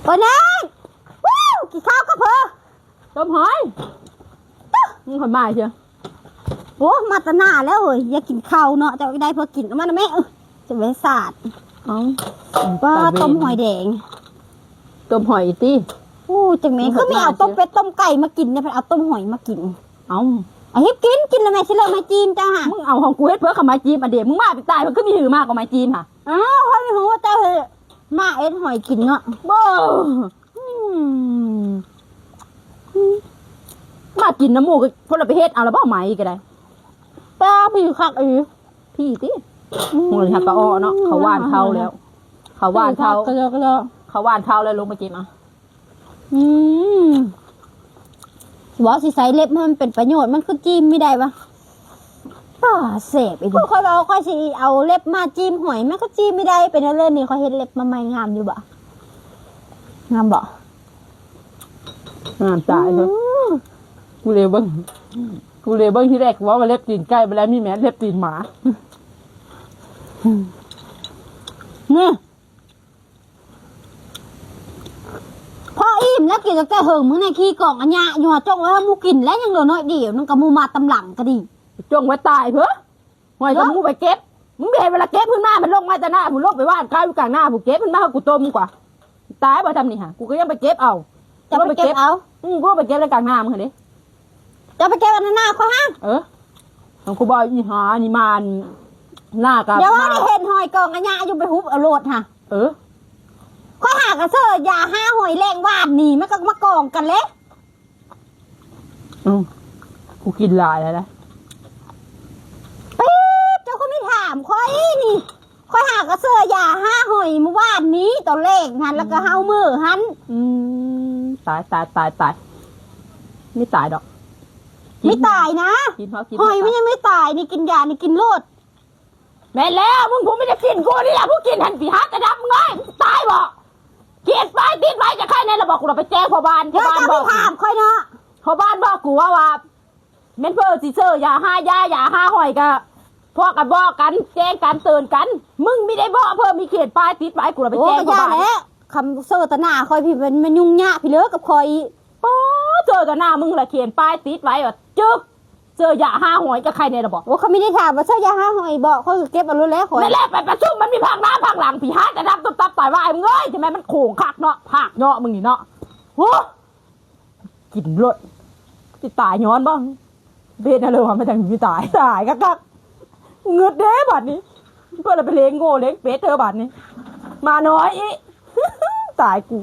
ປານາງ ວູ້ ກິນເຂົ້າກັບເພິ່ນ ຕົ້ມຫອຍ ມຶງຂ້ອຍມາເທື່ອ ໂອ້ ມາແຕ່ໜ້າແລ້ວເຮີ້ຍ ຢາກກິນເຂົ້າເນາະ ເຈົ້າໄດ້ເພິ່ນກິນ ເອົາມານຳແມ່ ເອີ ຈະໄປສາດ ເອົ້າ ປາ ຕາເວັນ ຕົ້ມຫອຍແດງ ຕົ້ມຫອຍຕິ ໂອ້ ຈັກແມ່ນ ຄືມີເອົາຕົ້ມເປັດຕົ້ມໄກ່ມາກິນ ເນຍ ເພິ່ນເອົາຕົ້ມຫອຍມາກິນ ເອົ້າ ເອົາ ເຮັດກິນ ກິນແລ້ວແມ່ຊິເລີກໄມ້ຈີມເຈົ້າຫາ ມຶງເອົາຂອງກູເຮັດເພິ່ນເຂົ້າໄມ້ຈີມ ອັນເດ ມຶງມາໄປຕາຍ ເພິ່ນຄືມີຫືມາກວ່າໄມ້ຈີມຫະ ອ້າວ ຂ້ອຍຮູ້ເຈົ້າເຮັດ ມາເອັດຫອຍກິນເນາະ ບໍ່ ອືມ ມາກິນນຳໝູ່ກໍຄົນລະໄປເຮັດເອົາລະບໍ່ ໄມ້ກໍໄດ້ ປາ ຜີຄັກອີ່ຫຼີ ຜີຕິ ອືມ ໂອ້ຍ ຫາກະອໍເນາະ ເຂົາຫວ່ານເຂົ້າແລ້ວ ເຂົາຫວ່ານເຂົ້າ ເຂົາຫວ່ານເຂົ້າແລ້ວລົງມາກິນເອົາ ອືມ ເວົ້າຊິໃສ່ເລັບໃຫ້ມັນເປັນປະໂຫຍດ ມັນຄືຈີມບໍ່ໄດ້ວະ ປ້າ ແສບອີ່ຫຼີ ຂ້ອຍເວົ້າຂ້ອຍຊິເອົາເລັບມາຈີມຫອຍ ມັນຄືຈີມບໍ່ໄດ້ ເປັນແນວເລີຍນີ້ ຂ້ອຍເຮັດເລັບມາໃໝ່ ງາມຢູ່ບໍ່ ງາມບໍ່ ງາມຕາຍເນາະ ອືມ ກູເລເບິ່ງ ກູເລເບິ່ງທີແລກເວົ້າວ່າເລັບຕີນໄກ່ ບັດແລ້ວມີແມ່ນເລັບຕີນໝາ ນີ້ ພໍອີ່ມແລ້ວ ກິນຕັ້ງແຕ່ເຫິງ ມຶງນີ້ຂີ້ກອງອະຍະຢູ່ ຈົ່ງໄວ້ໃຫ້ໝູ່ກິນແລ້ວ ຍັງເຫຼືອໜ້ອຍດຽວໜຶ່ງ ກະໝູ່ມາຕາມຫຼັງກະດີ ຈົ່ງໄວ້ຕາຍເພີ້ ຫ້ອຍ ກະໝູ່ໄປເກັບ ມຶງບໍ່ເຫັນເວລາເກັບຂຶ້ນມາ ມັນລົງມາແຕ່ໜ້າພຸ້ນ ລົງໄປຫວ່ານຄາວຢູ່ກາງນາພຸ້ນ ເກັບຂຶ້ນມາໃຫ້ກູຕົ້ມກວ່າ ຕາຍບໍ່ຊ່ຳນີ້ຫະ ກູກະຍັງໄປເກັບເອົາ ເຈົ້າໄປເກັບເອົາ ອືມ ກູໄປເກັບໃນກາງນາມຶງຫັ້ນເດ້ ເຈົ້າໄປເກັບອັນນັ້ນນາຂ້ອຍຫາ ເອີ ຂອງກູບອກອີ່ຫານີ້ມາ ນາກະ ດຽວວ່າໄດ້ເຫັນຫອຍກອງອະຍະຢູ່ ໄປຮຸບເອົາໂລດຫະ ເອີ ຂ້ອຍຫາກະເຊີຢາຫາຫອຍແລງວານນີ້ ມັນກໍມາກອງກັນເລີຍ ອືມ ກູກິນຫຼາຍແລ້ວນະ ເປັດ ເຈົ້າຄືມີຖາມຂ້ອຍນີ້ ຂ້ອຍຫາກະເຊີຢາຫາຫອຍມື້ວານນີ້ຕອນແລງຫັ້ນ ແລ້ວກໍເຮົາມື້ຫັ້ນ ອືມ ຕາຍ ຕາຍ ຕາຍ ຕາຍ ມີຕາຍດອກ ມີຕາຍນະ ກິນເຮົາກິນ ຫອຍມັນຍັງມີຕາຍນີ້ ກິນຢານີ້ກິນໂລດ ແມ່ນແລ້ວ ມຶງຜູ້ມີແຕ່ກິນ ກູນີ້ລະຜູ້ກິນຫັ້ນ ຊິຫາແຕ່ດຳເງີຍ ມຶງຕາຍບໍ່ ເຂດປາຍຕິດໄວ້ ຈະໃຄແນ່ລະບໍ່ ກູລະໄປແຈ້ງພໍ່ບ້ານ ເຈົ້າ ພໍ່ບ້ານບອກ ເຈົ້າໄປຖາມຂ້ອຍເນາະ ພໍ່ບ້ານບອກກູວ່າ ວ່າ ແມ່ນເພິ່ນຊິເຊີຢາຫາຢາ ຢາຫາຫອຍກະ ພວກກັນບອກກັນ ແຈ້ງກັນ ເຕືອນກັນ ມຶງມີໄດ້ບອກເພິ່ນມີເຂດປາຍຕິດໄວ້ ກູລະໄປແຈ້ງ ໂອ້ ພໍ່ບ້ານ ກະຢ່າແຫຼະ ຄຳເຊີຕະໜ້າຂ້ອຍພີ້ ມັນ ມັນຫຍຸ້ງຍາກພີ້ເລີກັບຂ້ອຍ ປ້າ ເຊີຕະໜ້າມຶງລະ ເຂດປາຍຕິດໄວ້ວ່າ ຈຶກ ເຊີຢາຫາຫອຍ ຈະໄຄແນ່ລະບໍ່ ໂອ້ ຂ້ອຍມີໄດ້ຖາມວ່າເຊີຢາຫາຫອຍບໍ່ ຂ້ອຍກໍເກັບເອົາໂລດແຫຼະຂ້ອຍ ນັ້ນແຫຼະ ໄປປະຊຸມ ມັນມີພາກໜ້າພາກຫຼັງ ພີ້ຫາແຕ່ດຳຕຸບຕັບຕາຍວ່າຍ ເອີຍ ຈັ່ງໃດມັນໂຂງຄັກເນາະ ພາກເນາະ ມຶງນີ້ເນາະ ໂອ້ ກິນໂລດ ຊິຕາຍຍ້ອນບໍ່ ເປັນຫຍັງເລີຍວ່າ ມັນຈັ່ງຊິຕາຍ ຕາຍຄັກໆ ງຶດເດ້ບາດນີ້ ເພິ່ນລະໄປເລງໂງ່ເລງເປັດເທີບາດນີ້ ໝານ້ອຍອີກ ຕາຍກູ